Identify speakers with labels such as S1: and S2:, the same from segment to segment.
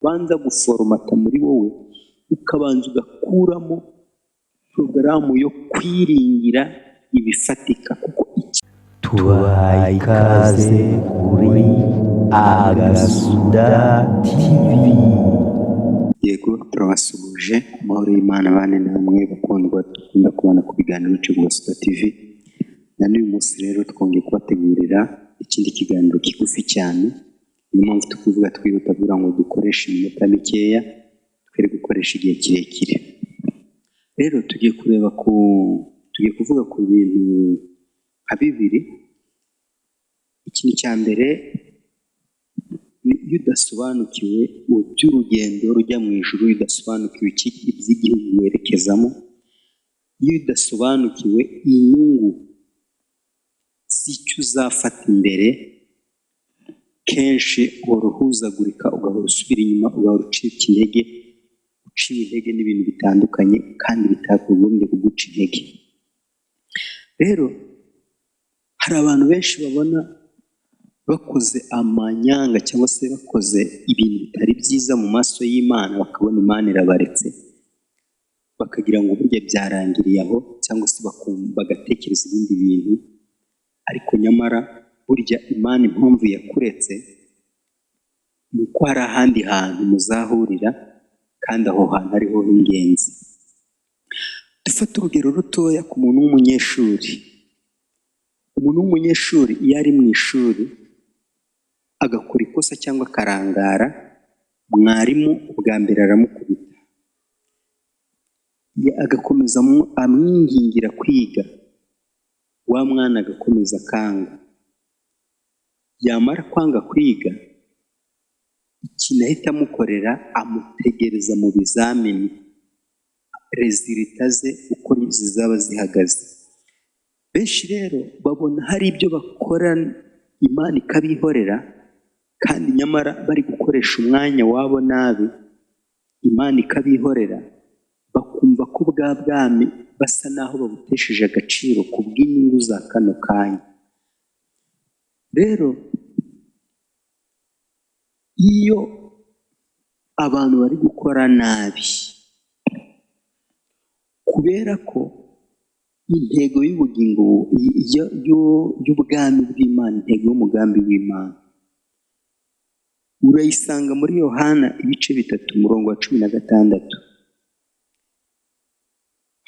S1: Ubanza guforomata muri wowe, ukabanza ugakuramo porogaramu yo kwiringira ibifatika, kuko iki
S2: Tubahaye ikaze kuri Agasuda TV.
S1: Yego, turabasuhuje. Amahoro y'Imana bane namwe, bakundwa dukunda kubana ku biganiro bice ku Gasuda TV. Na n'uyu munsi rero twongeye kubategurira ikindi kiganiro kigufi cyane. Niyo mpamvu turi kuvuga twihuta kugira ngo dukoreshe iminota mikeya, twere gukoresha igihe kirekire. Rero tugiye kureba ku tugiye kuvuga ku bintu nka bibiri. Ikintu cya mbere ni iyo udasobanukiwe iby'urugendo rujya mu ijuru, iyo udasobanukiwe iby'igihugu werekezamo, iyo udasobanukiwe inyungu z'icyo uzafata imbere, kenshi uhora uhuzagurika, ugahora usubira inyuma, ugahora ucika intege, uciwe intege n'ibintu bitandukanye kandi bitakagombye kuguca intege. Rero hari abantu benshi babona bakoze amanyanga cyangwa se bakoze ibintu bitari byiza mu maso y'Imana, bakabona Imana irabaretse, bakagira ngo burya byarangiriye aho, cyangwa se bagatekereza ibindi bintu. Ariko nyamara burya Imana impamvu yakuretse ni uko hari ahandi hantu muzahurira, kandi aho hantu ariho h'ingenzi. Dufate urugero rutoya ku muntu w'umunyeshuri. Umuntu w'umunyeshuri iyo ari mu ishuri agakora ikosa cyangwa akarangara, mwarimu ubwa mbere aramukubita, agakomeza amwingingira kwiga, wa mwana agakomeza akanga. Yamara kwanga kwiga, ikintu ahita amukorera, amutegereza mu bizamini, résultats ze uko zizaba zihagaze. Benshi rero babona hari ibyo bakora Imana ikabihorera, kandi nyamara bari gukoresha umwanya wabo nabi, Imana ikabihorera, bakumva ko bwa bwami basa naho babutesheje agaciro ku bw'inyungu za kano kanya. Rero iyo abantu bari gukora nabi, kubera ko intego y'ubugingo y'ubwami bw'Imana, intego y'umugambi w'Imana urayisanga muri Yohana ibice 3, umurongo wa 16.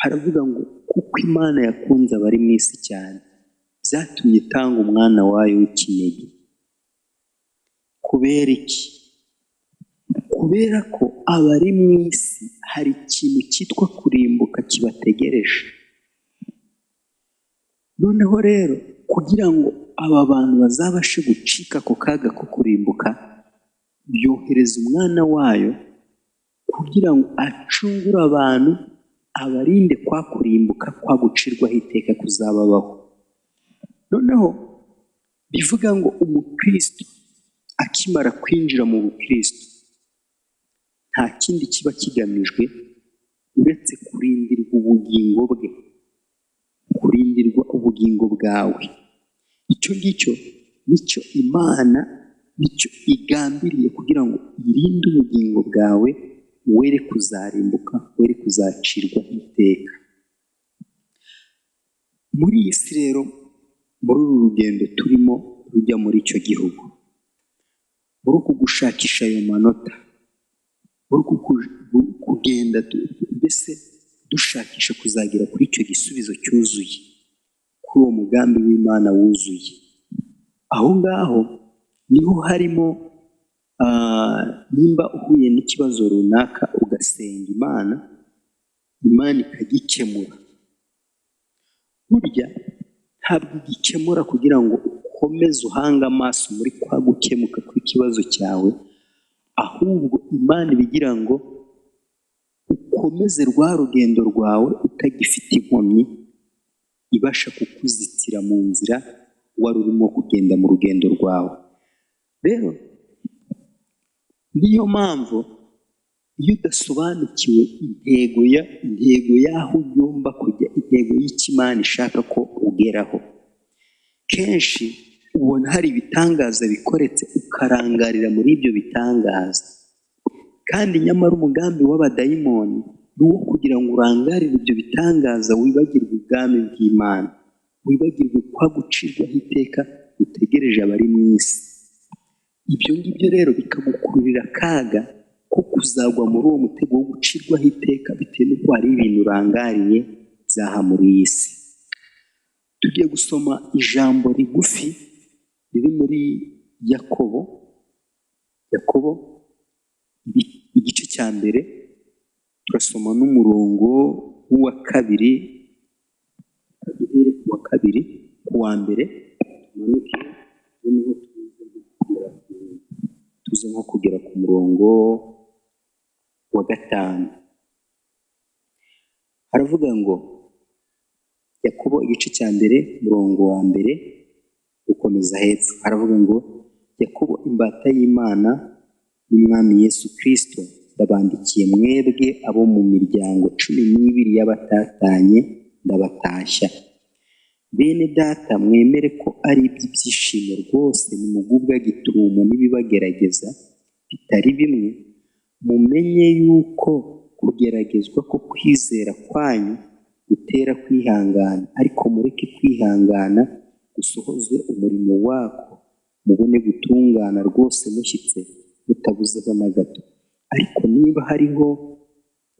S1: Haravuga ngo: "Kuko Imana yakunze abari mu isi cyane, byatumye itanga umwana wayo w'ikinege." Kubera iki? Kubera ko abari mu isi hari ikintu cyitwa kurimbuka kibategereje. Noneho rero kugira ngo aba bantu bazabashe gucika ako kaga ko kurimbuka, yohereza umwana wayo kugira ngo acungure abantu, abarinde kwa kurimbuka, kwa gucirwaho iteka kuzababaho. Noneho bivuga ngo umukristo akimara kwinjira mu bukristo, nta kindi kiba kigamijwe uretse kurindirwa ubugingo bwe, kurindirwa ubugingo bwawe. Icyo ngicyo nicyo Imana nicyo igambiriye, kugira ngo irinde ubugingo bwawe, were kuzarimbuka, were kuzacirwaho iteka. Muri iyi si rero, muri uru rugendo turimo rujya muri icyo gihugu, muri uku gushakisha ayo manota, muri uku kugenda mbese dushakisha kuzagera kuri icyo gisubizo cyuzuye, kuri uwo mugambi w'Imana wuzuye, aho ngaho niho harimo nimba uhuye n'ikibazo runaka ugasenga Imana, Imana ikagikemura. Burya ntabwo igikemura kugira ngo ukomeze uhange amaso muri kwa gukemuka kw'ikibazo cyawe, ahubwo Imana iba igira ngo ukomeze rwa rugendo rwawe utagifite inkomyi ibasha kukuzitira mu nzira wari urimo kugenda mu rugendo rwawe. Rero niyo mpamvu iyo udasobanukiwe intego y'aho ugomba kujya, intego y'icyo Imana ishaka ko ugeraho, kenshi ubona hari ibitangaza bikoretse, ukarangarira muri ibyo bitangaza. Kandi nyamara umugambi w'abadayimoni ni uwo kugira ngo urangarire ibyo bitangaza, wibagirwe ubwami bw'Imana, wibagirwe kwa gucirwaho iteka gutegereje abari mu isi. Ibyo ngibyo rero bikagukururira akaga ko kuzagwa muri uwo mutego wo gucirwaho iteka, bitewe n'uko hari ibintu urangariye byaha muri iyi si. Tugiye gusoma ijambo rigufi riri muri Yakobo, Yakobo igice cya mbere, turasoma n'umurongo w'uwa kabiri, duhere ku wa kabiri, ku wa mbere, tumanuke noneho tuze nko kugera ku murongo wa gatanu. Haravuga ngo, Yakobo igice cya mbere, umurongo wa mbere gukomeza hepfo, haravuga ngo: Yakobo imbata y'Imana n'Umwami Yesu Kristo, ndabandikiye mwebwe abo mu miryango 12 y'abatatanye, ndabatashya. Bene data, mwemere ko ari iby'ibyishimo rwose nimugubwa gitumo n'ibibagerageza bitari bimwe, mumenye yuko kugeragezwa ko kwizera kwanyu gutera kwihangana, ariko mureke kwihangana gusohoze umurimo wako, mubone gutungana rwose mushyitse, mutabuzeho na gato. Ariko niba hariho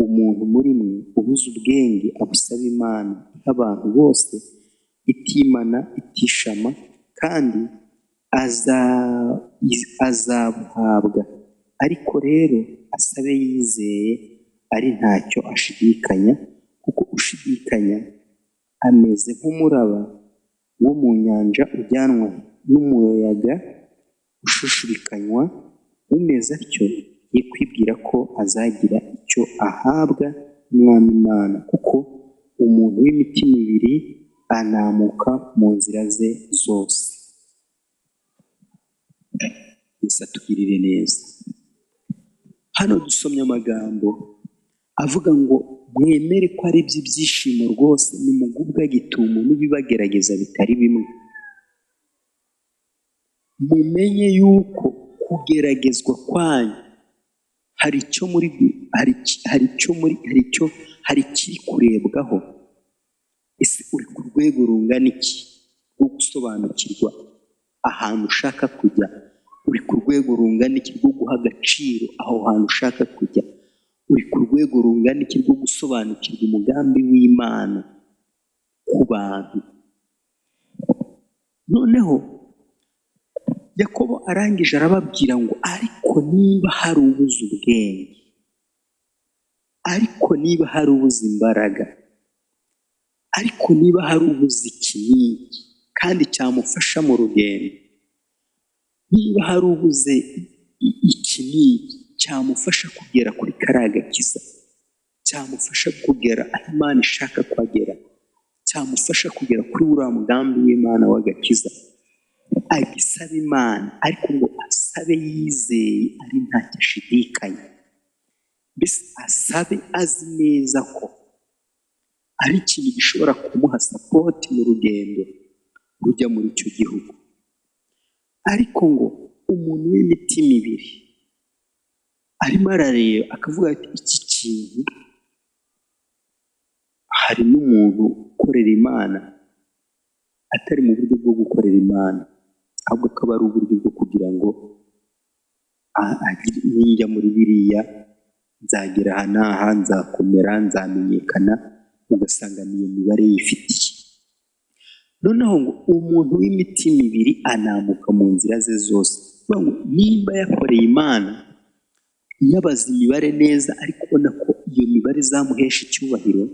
S1: umuntu muri mwe ubuze ubwenge, abusaba Imana iha abantu bose itimana itishama, kandi azabuhabwa. Ariko rero asabe yizeye, ari ntacyo ashidikanya, kuko ushidikanya ameze nk'umuraba wo mu nyanja ujyanwa n'umuyaga ushushubikanywa. Umeze atyo ye kwibwira ko azagira icyo ahabwa n'Umwami Imana, kuko umuntu w'imitima ibiri anamuka mu nzira ze zose. Yesu atugirire neza. Hano dusomye amagambo avuga ngo mwemere ko ari iby'ibyishimo rwose nimugubwa gitumo n'ibibagerageza bitari bimwe. Mumenye yuko kugeragezwa kwanyu hari icyo muri hari hari icyo muri hari icyo hari ikiri kurebwaho. Ese uri ku rwego rungana iki rwo gusobanukirwa ahantu ushaka kujya? Uri ku rwego rungana iki rwo guha agaciro aho hantu ushaka kujya? Uri ku rwego rungana iki rwo gusobanukirwa umugambi w'Imana ku bantu? Noneho Yakobo arangije arababwira ngo ariko niba hari ubuze ubwenge, ariko niba hari ubuze imbaraga, ariko niba hari ubuze iki n'iki kandi cyamufasha mu rugendo, niba hari ubuze iki n'iki cyamufasha kugera kuri kariya gakiza, cyamufasha kugera aho Imana ishaka ko agera, cyamufasha kugera kuri uriya mugambi w'Imana w'agakiza, agisaba Imana, ariko ngo asabe yizeye ari ntacyo ashidikanya. Mbese asabe azi neza ko ari ikintu gishobora kumuha support mu rugendo rujya muri icyo gihugu. Ariko ngo umuntu w'imitima ibiri arimo arareba akavuga ati iki kintu, hari n'umuntu ukorera Imana atari mu buryo bwo gukorera Imana, ahubwo akaba ari uburyo bwo kugira ngo ninjya muri biriya nzagera aha n'aha, nzakomera, nzamenyekana, ugasanga niyo mibare yifitiye. Noneho ngo umuntu w'imitima ibiri anamuka mu nzira ze zose. Ngo nimba yakoreye Imana yabaza imibare neza, ariko ubona ko iyo mibare izamuhesha icyubahiro,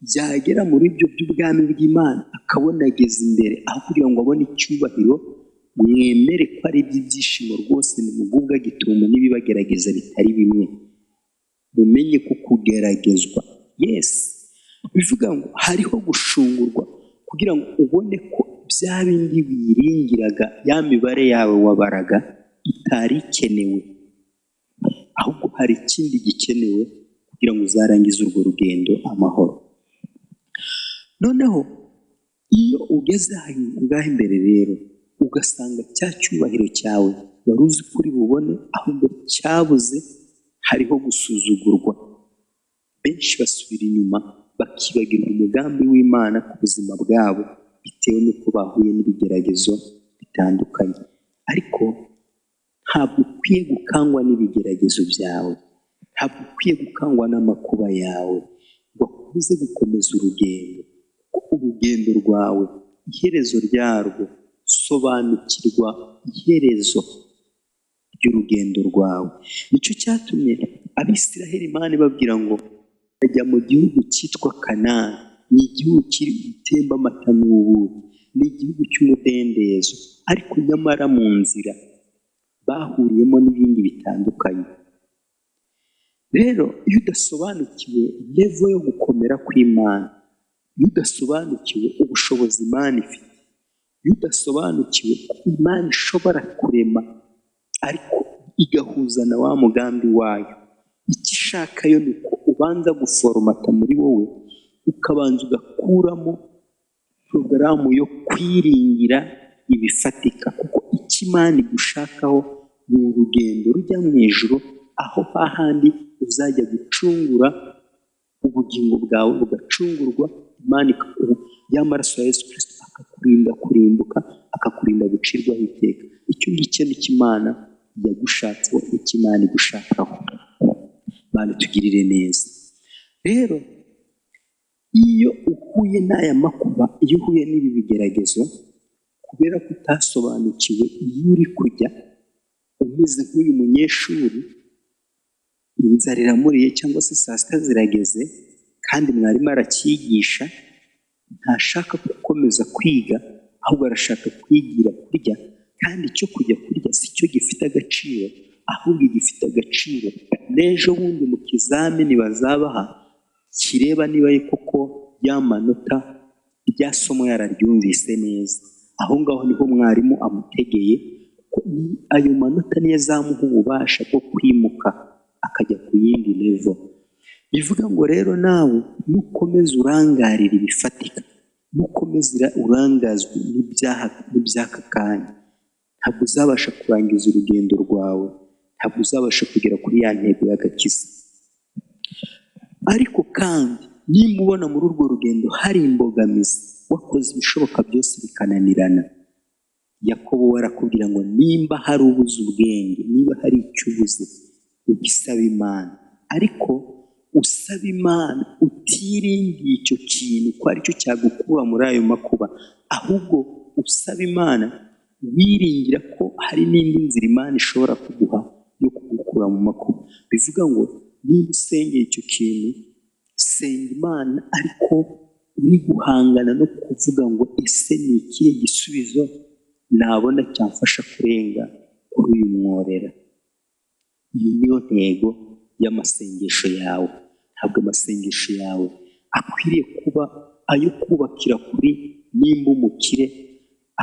S1: byagera muri ibyo by'ubwami bw'Imana akabona ageze imbere, aho kugira ngo abone icyubahiro, mwemere ko ari iby'ibyishimo rwose nimugubwa gitumo n'ibibagerageza bitari bimwe. Mumenye ko kugeragezwa, yes, bivuga ngo hariho gushungurwa kugira ngo ubone ko bya bindi wiringiraga, ya mibare yawe wabaraga itari ikenewe, ahubwo hari ikindi gikenewe kugira ngo uzarangize urwo rugendo amahoro. Noneho iyo ugeze aha ngaha imbere rero, ugasanga cya cyubahiro cyawe wari uzi ko uri bubone, ahubwo cyabuze, Hariho gusuzugurwa. Benshi basubira inyuma bakibagirwa umugambi w'Imana ku buzima bwabo bitewe n'uko bahuye n'ibigeragezo bitandukanye. Ariko ntabwo ukwiye gukangwa n'ibigeragezo byawe, ntabwo ukwiye gukangwa n'amakuba yawe ngo akubuze gukomeza urugendo, kuko urugendo rwawe iherezo ryarwo, sobanukirwa iherezo ry'urugendo rwawe. Nicyo cyatumye Abisiraheli Imana ibabwira ngo bajya mu gihugu cyitwa Kanani, ni igihugu gitemba amata n'ubuki, ni igihugu cy'umudendezo, ariko nyamara mu nzira bahuriyemo n'ibindi bitandukanye. Rero iyo udasobanukiwe level yo gukomera kw'Imana, iyo udasobanukiwe ubushobozi Imana ifite, iyo udasobanukiwe ko Imana ishobora kurema ariko igahuza na wa mugambi wayo, icyo ishaka yo ni uko ubanza guforomata muri wowe, ukabanza ugakuramo porogaramu yo kwiringira ibifatika, kuko icyo Imana igushakaho ni urugendo rujya mu ijuru, aho hahandi uzajya gucungura ubugingo bwawe bugacungurwa, Imana y'amaraso ya Yesu Kristo akakurinda kurimbuka, akakurinda gucirwaho iteka. Icyo ngicyo nicyo Imana yagushatseho, icyo Imana igushakaho. Imana itugirire neza. Rero iyo uhuye n'aya makuba, iyo uhuye n'ibi bigeragezo, kubera ko utasobanukiwe iyo uri kujya, umeze nk'uyu munyeshuri, inzara iramuriye cyangwa se saa sita zirageze kandi mwarimu aracyigisha, ntashaka gukomeza kwiga, ahubwo arashaka kwigira kurya, kandi icyo kujya kurya si cyo gifite agaciro, ahubwo igifite agaciro n'ejo bundi mu kizamini bazabaha kireba niba koko ya manota rya somo yararyumvise neza. Aho ngaho niho mwarimu amutegeye, kuko ayo manota niyo azamuha ububasha bwo kwimuka akajya ku yindi level. Bivuga ngo rero nawe nukomeza urangarira ibifatika, nukomeza urangazwa n'iby'aka kanya, ntabwo uzabasha kurangiza urugendo rwawe, ntabwo uzabasha kugera kuri ya ntego y'agakiza. Ariko kandi nimba ubona muri urwo rugendo hari imbogamizi, wakoze ibishoboka byose bikananirana, Yakobo we arakubwira ngo nimba hari ubuze ubwenge, niba hari icyo ubuze, ugisaba Imana, ariko usaba Imana utiringiye icyo kintu ko aricyo cyagukura muri ayo makuba, ahubwo usaba Imana wiringira ko hari n'indi nzira Imana ishobora kuguha yo kugukura mu makuba. Bivuga ngo niba usengeye icyo kintu, senga Imana ariko uri guhangana no kuvuga ngo ese ni ikihe gisubizo nabona cyamfasha kurenga kuri uyu mworera. Iyo niyo ntego y'amasengesho yawe. Ntabwo amasengesho yawe akwiriye kuba ayo kubakira kuri nimba umukire,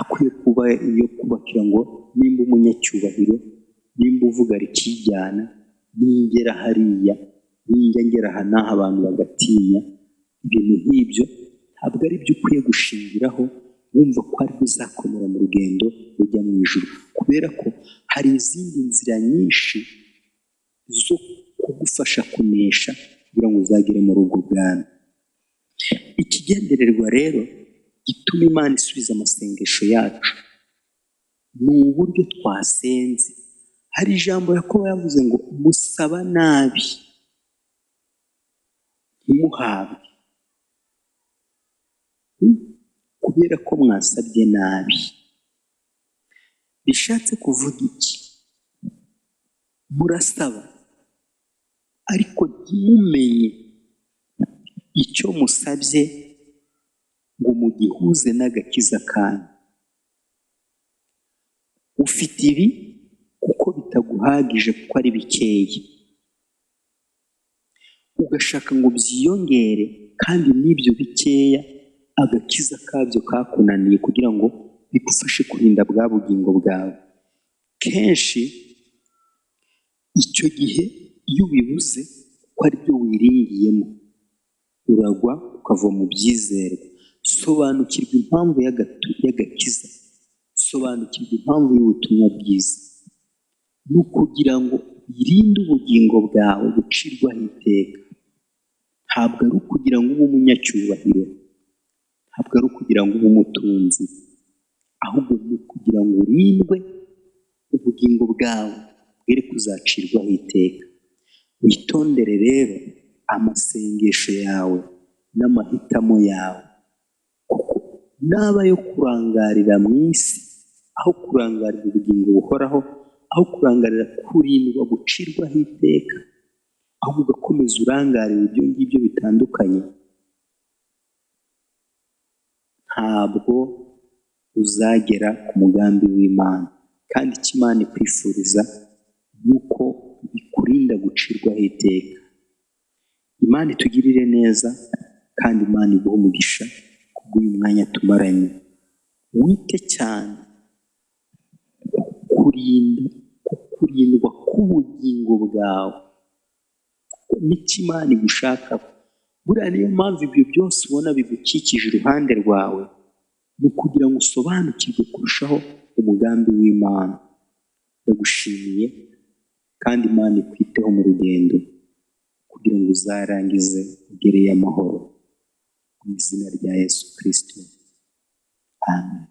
S1: akwiye kuba iyo kubakira ngo nimba umunyacyubahiro, nimba uvuga rikijyana, ningera hariya, ninjya ngera aha n'aha abantu bagatinya, ibintu nk'ibyo ntabwo ari byo ukwiye gushingiraho wumva ko aribwo uzakomera mu rugendo rujya mu ijuru, kubera ko hari izindi nzira nyinshi zo kugufasha kunesha kugira ngo uzagere muri ubwo bwami. Ikigendererwa rero gituma Imana isubiza amasengesho yacu ni uburyo twasenze. Hari ijambo Yakobo yavuze ngo musaba nabi ntimuhabwe, kubera ko mwasabye nabi. Bishatse kuvuga iki? Murasaba ariko ntimumenye icyo musabye ngo mugihuze n'agakiza kanyu. Ufite ibi kuko bitaguhagije kuko ari bikeya, ugashaka ngo byiyongere kandi n'ibyo bikeya agakiza kabyo kakunaniye kugira ngo bigufashe kurinda bwa bugingo bwawe. Kenshi icyo gihe iyo ubibuze kuko aribyo wiringiyemo, uragwa ukava mu byizerwa. Sobanukirwa impamvu y'agakiza, sobanukirwa impamvu y'ubutumwa bwiza. Ni ukugira ngo wirinde ubugingo bwawe gucirwaho iteka. Ntabwo ari ukugira ngo ube umunyacyubahiro, ntabwo ari ukugira ngo ube umutunzi, ahubwo ni ukugira ngo urindwe ubugingo bwawe bwere kuzacirwaho iteka. Witondere rero amasengesho yawe n'amahitamo yawe, kuko naba ayo kurangarira mu isi, aho kurangarira ubugingo buhoraho, aho kurangarira kurindwa gucirwaho iteka, ahubwo ugakomeza urangarira ibyo ngibyo bitandukanye, ntabwo uzagera ku mugambi w'Imana. Kandi icyo Imana ikwifuriza ni uko bikurinda gucirwaho iteka. Imana itugirire neza kandi Imana iguhe umugisha kubw'uyu mwanya tumaranye. Wite cyane kurinda ku kurindwa k'ubugingo bwawe, kuko nicyo Imana igushakaho. Buriya niyo mpamvu ibyo byose ubona bigukikije iruhande rwawe, ni ukugira ngo usobanukirwe kurushaho umugambi w'Imana. Ndagushimiye kandi Imana ikwiteho mu rugendo kugira ngo uzarangize ugereyo amahoro. Mu izina rya Yesu Kristo. Amen.